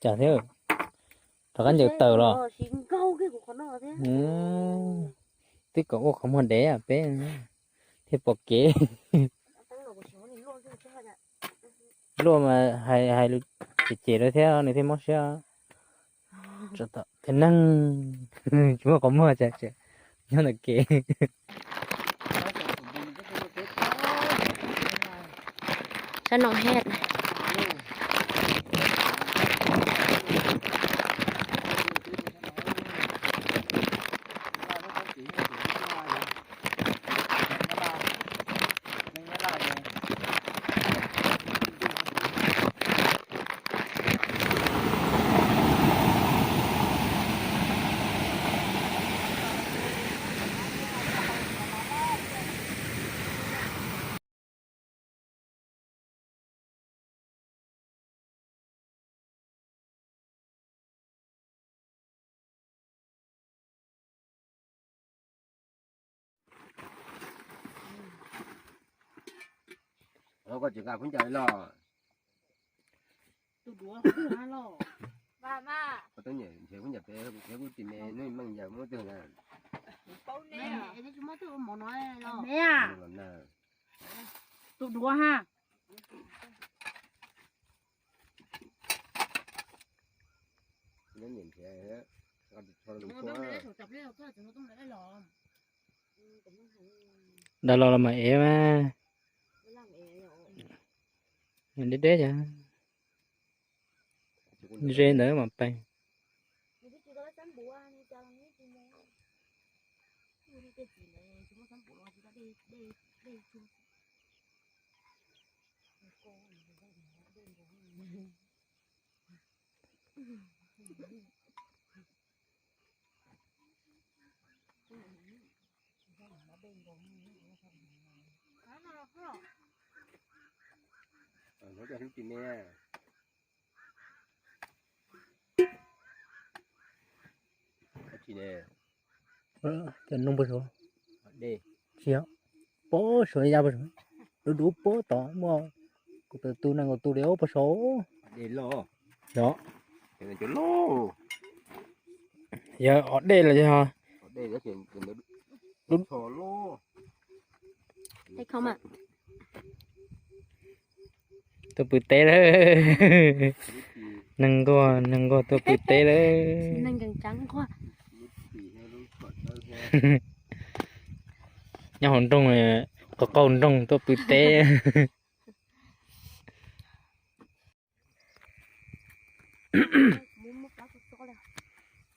Cas thiab, rov qab ncaws tawm los. Twb kom ua qhov muag dev peb thiaj pom kev. Luaj mas hais hais lus cem cem rau thiab nws thiaj mob siab. Tib neeg tsis muaj qhov muag ces nyob ntawm kev. Sab noo hej. Koj tsis nqa khaub ncaws los? Tus duav los. Koj tub nyiam nrhiav khaub ncaws pem thiab kuv tim me neej meej yawg muab twg na. Tus duav ha. Dag los los mas ev mas. Deb deb cas ze ntawd mas peeg. Cov noog puag saud, tsis yog, puag saud ya puag saud, dub dub puag tod muaj, kuv tus tu nees nkaum tus li puag saud. Yog, yog os dej los yog. Tuaj pw teb lawm. Neeg nquag, neeg nquag tuaj pw teb lawm. Nyob hauv nroog, qaug qaug nroog tuaj pw teb.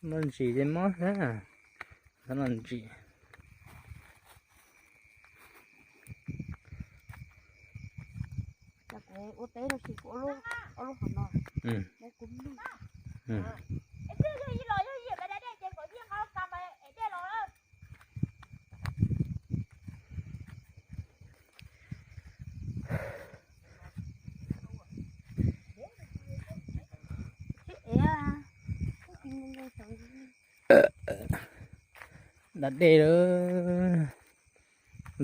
Muaj ntsis ces mob thiab, los ntsis. Da dej lawm.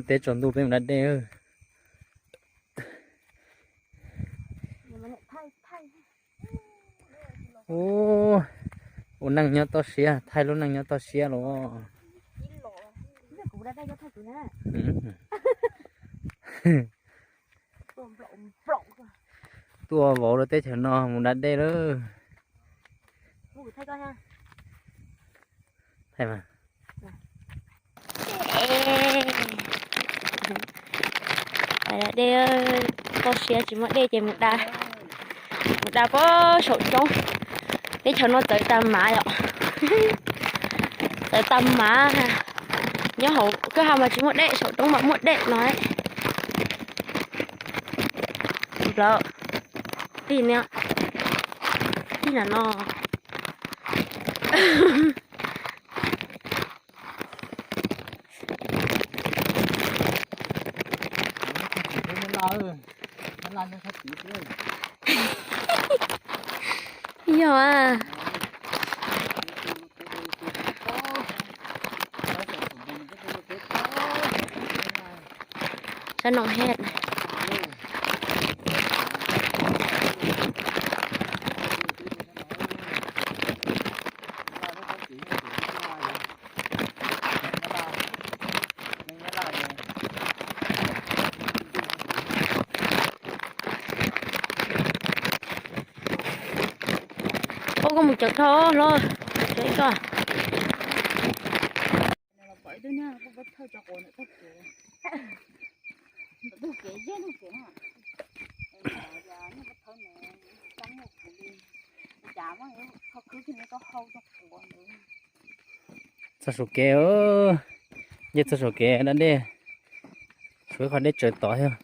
Teb tsaus ntuj peb mus da dej. Ua, ua neej nyob toj siab, thaij lub neej nyob toj siab los. Tuaj vauv rau teb chaws no mus da dej lawm. Thaij mas. Dej, toj siab tsis muaj dej ces mus da, mus da pem saum roob. Teb chaws no txawv tas mas yom. Txawv tas mas. Nyob hauv kwj ha mas tsis muaj dej, saum roob mas muaj dej no. Nplawm, tij niam, tij nam no. Yog a. Sab noo hej. Ua koj mus cawm thauj hlob, cawm ib tog. Txog saum kev, nce txog saum kev da dej, tshuav qhov dej tsaws tod thiab.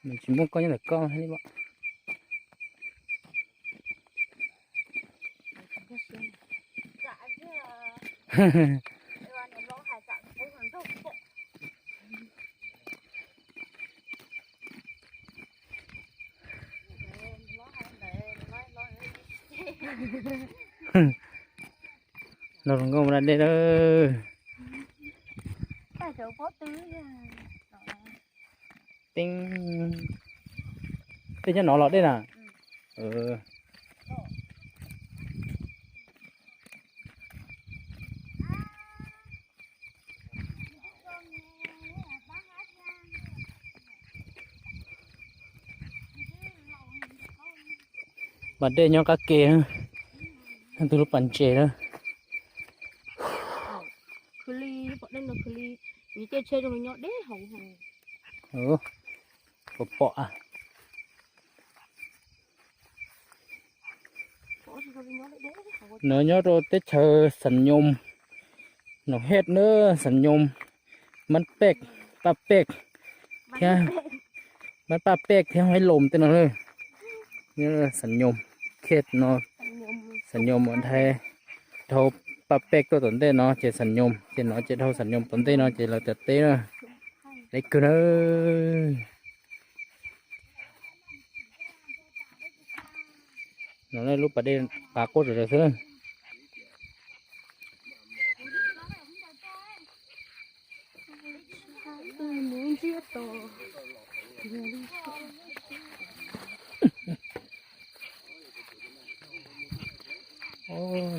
Nws tsis muaj koj nyob ntawm koj thiab li mas. Los zoo nkauj ua da dej lawm. Tej nyob no los dej na. Pas dej nyob qab ke, tus lub pas ntses na. Khwv li, pom dej no khwv li, nws caij tsheb zoo li nyob deb hauv. Pom pom. Nws nyob rau teb chaws Xas Nyoos, Noom Hej na, Xas Nyoos, Mab Pej, Paj Pej thiab, Mab Paj Pej thiab Huaib Loos tej no na. Xas Nyoos, Khej no, Xas Nyoos mus dhau, dhau Paj Pej tuaj tom ntej no ces Xas Nyoos, ces no ces dhau Xas Nyoos tom ntej no ces lawv tias teb na. Deb kawg na. No lub pas dej pas quaj zom zaws xwb na.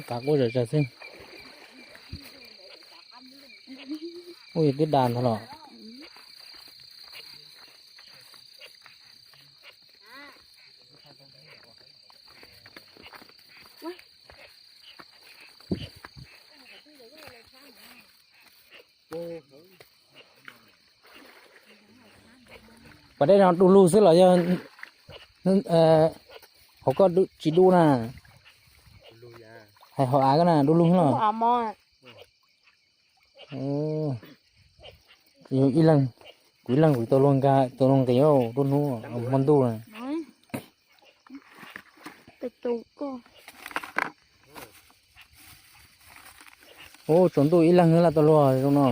Pas quaj zom zaws xwb. Ua yog twb da ntag los. Pas dej no du lug xwb los yog hauv koj tsis du na? Hais hauv av koj na du lug los? Yog ib leeg, kuv ib leeg kuv tau luag nqa, tau luag nqis tuaj hnub hmo ntuj na. Ub, tsaus ntuj ib leeg laj tau luag zoo no.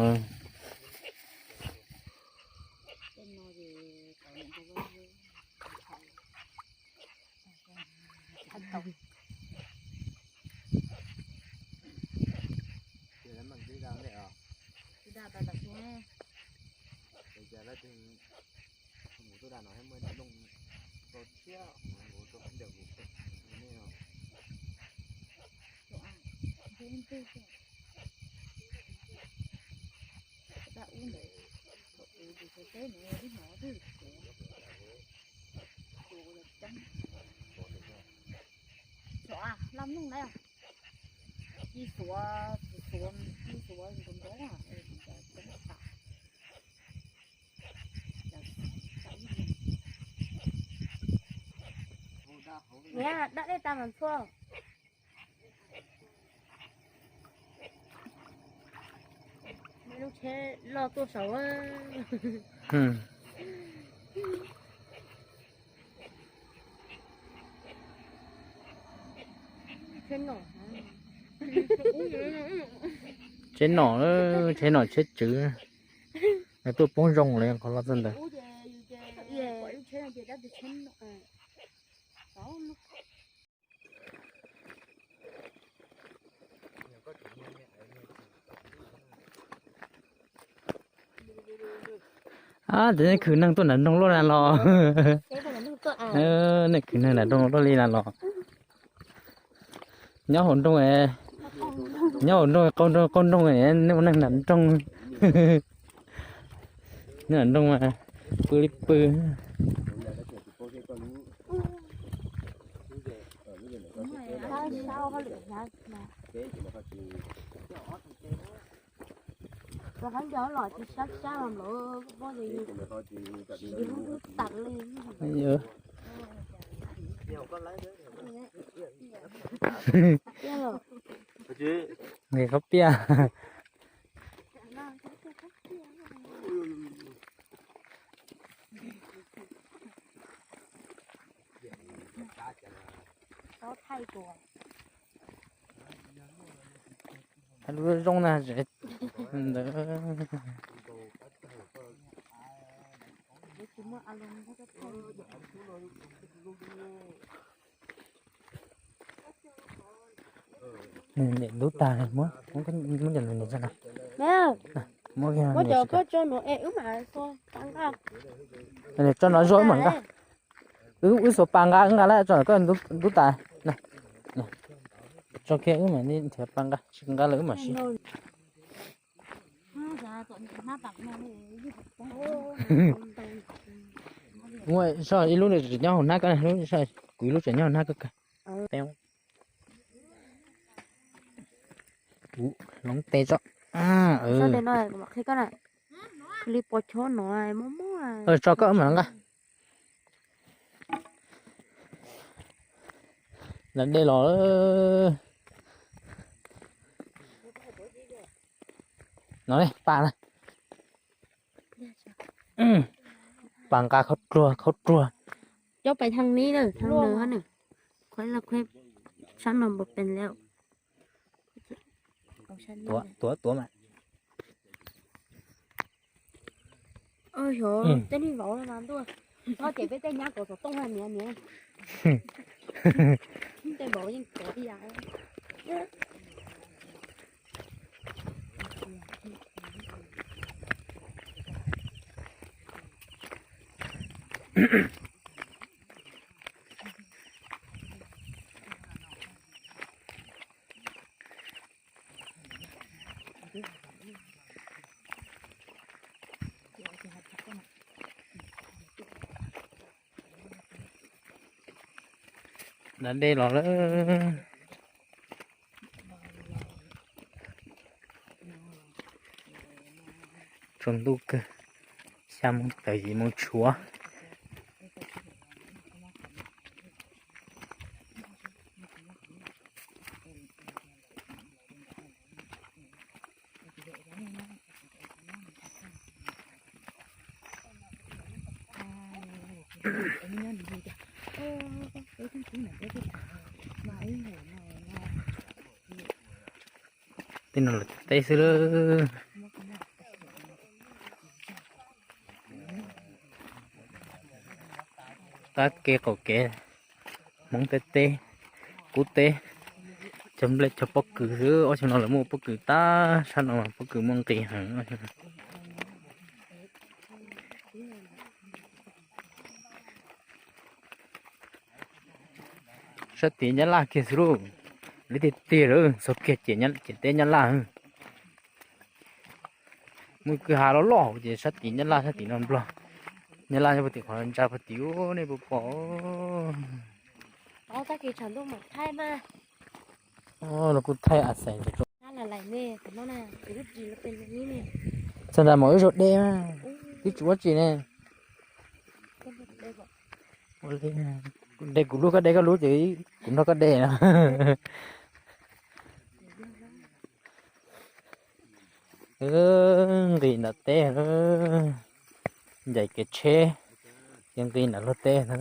Ci xuav, xuav, ci xuav ntau ntau, niam dab dej tas mas ntxhua. Lub tsheb loj tuaj saud. Tsheb nom, tsheb nom tsheb tswv, tuaj poob zoo li qhov loj txog ntawd. Ab, ces nej khwv neeg tuaj nram nroog luaj na los? Nej khwv neeg nram nroog luaj li na los? Nyob hauv nroog, nyob hauv nroog, qaug nroog, qaug nroog, nej ua neeg nram nroog. Nyob nram nroog mas pw li pw. Nqis qhob piaj. Lub zoo na ntawd. Niam ntub tag, muab, muab cov koj tso no es wb mam tso nqa. Tso no zog wb mam nqa. Wb, wb xuas pas nqa, wb nqa lawm, tso no koj ntub tas. Tso kiag wb mam li nrhiav pas nqa, tsis nqa lawm wb mam siv. Muaj zog ib lub tseem nyob hauv hnab ko, lub kuv ib lub tseem nyob hauv hnab ko kawg. Hloov tes tso. Li pos chob no mob mob. Tso koj wb mam nqa. Nqa dej los. No ne, pas na. Pas nqa khaub ruag, khaub ruag. Cov pais thaj ni na, thaj no, qhuav los qhuav sab no npau pees lawm. Tuav, tuav mas. Oj, xyov tej neeg vauv no mas ntuj, txhob cem peb tej nyab kom xov tooj niam niam. Tej vauv yeej tuav ib yam. Nqa dej los lawm. Tsaus ntuj kawg, xya moo tawm yim moo tshuav. Tej no lawv teb xwb lawm. Qab kev qaum kev, Hmoob teb teb, Kub teb, cog nplej cog pob kws xwb. Ob xyoo no lawv muaj pob kws tag, sab no pob kws muaj nqis heev. Sab tid nyab laj kiag xwb lauj, lawv tiag tiag lawm, txog kiag ciam teb nyab laj. Muaj kwj ha loj loj ces sab tid nyab laj, sab tim no nplog. Nyab laj nyob puag tim qhov ntsa puag tim ub nej puas pom. Los kuj thaij a xais. Txog nram mas wb zaug dej mas twb tsis ua tsi ne. De kuv lub koj de koj lub ces kuv nrog koj de no. Nqis nram teb, ncaim kev tsheb, ces nqis nram luag teb na.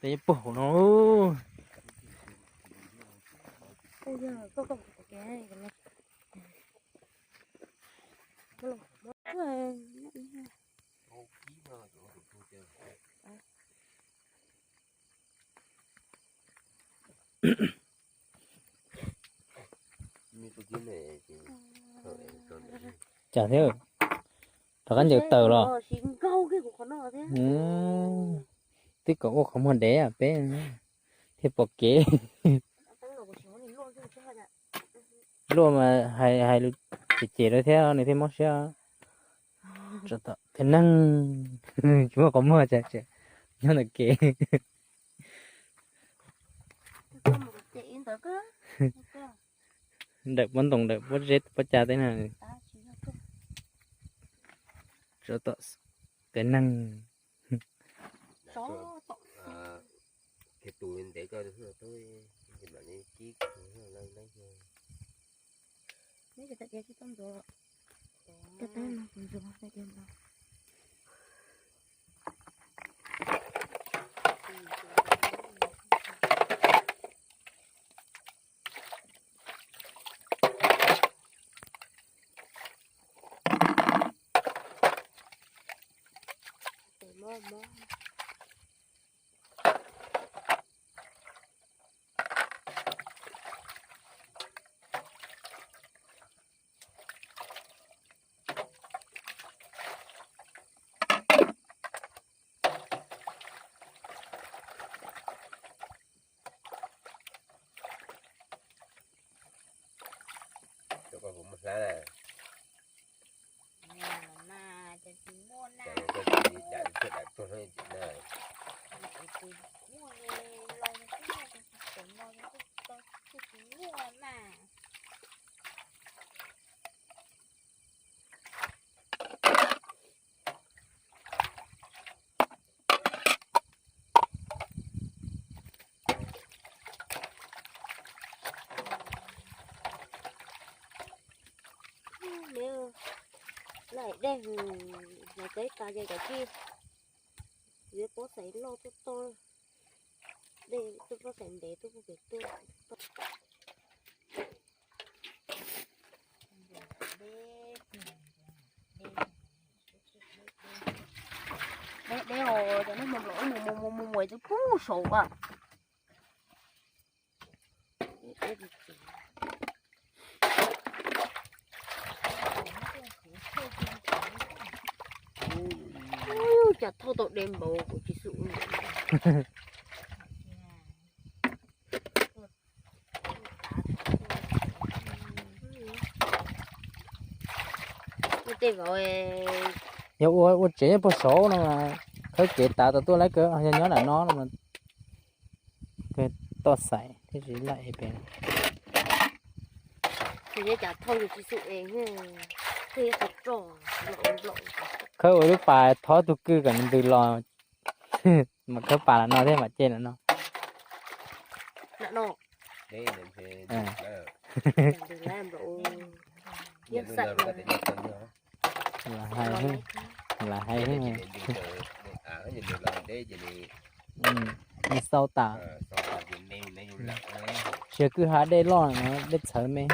Peb puag hauv no. Cas thiab, rov qab ncaws taws los? Twb kom ua qhov muag dev peb thiaj pom kev. Luaj mas hais hais lus cem cem rau thiab nws thiaj mob siab. Tseem neeg tsis muaj qhov muag, nyob ntawm kev. Ntawm pob ntoo ntawm pob zeb pob cav teb na. Tseem neeg. Neb, lawm dej, lawv teb tas ces kav tsij yuav pob xaim loj tuaj toj, dej tuaj pob xaim ntev tuaj pem tuaj. Deb deb os, cov neeg mus nplam mus mus mus mus mus tus pub saud a. Cas thauj tau deb npaum kuv tsis xum. Tej vauv, yog ua ua tsev nyob puag saud no mas khawb kev tav tau tuaj laib kawg, yog nyob nram no no mas toj xaim thiab tsis laim pem. Khawb ua lub pas thov tus kwj kom nws ntws los mas khawb pas lam no thiab mam cem lam no. Lam hais, lam hais. Xau tas. Tsis yog kwj ha dej loj no, dej txhawv me.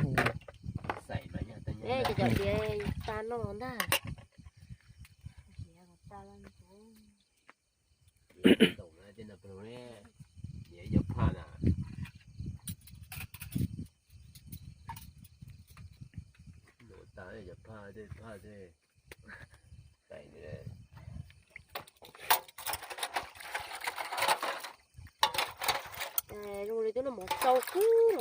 Zoo li twb noj mov tsau kub.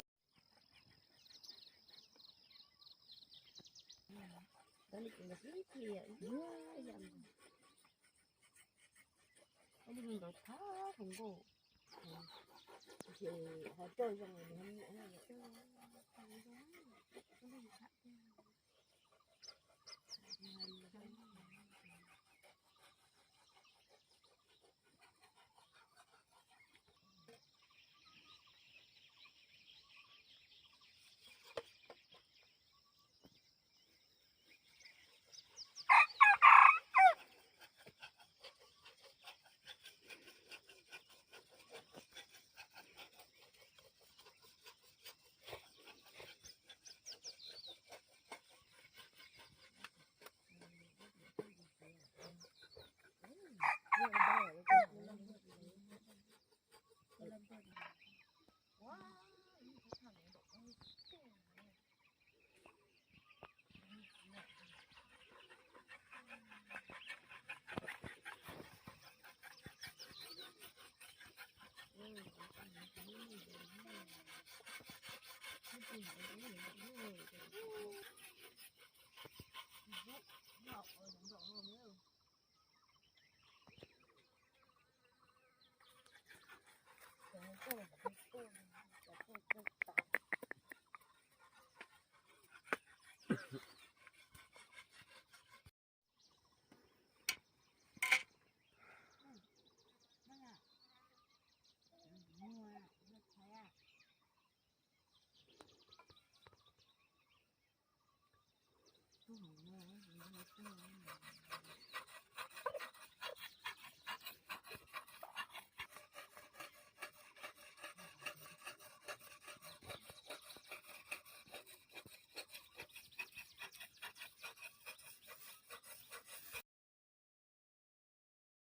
no xwb no.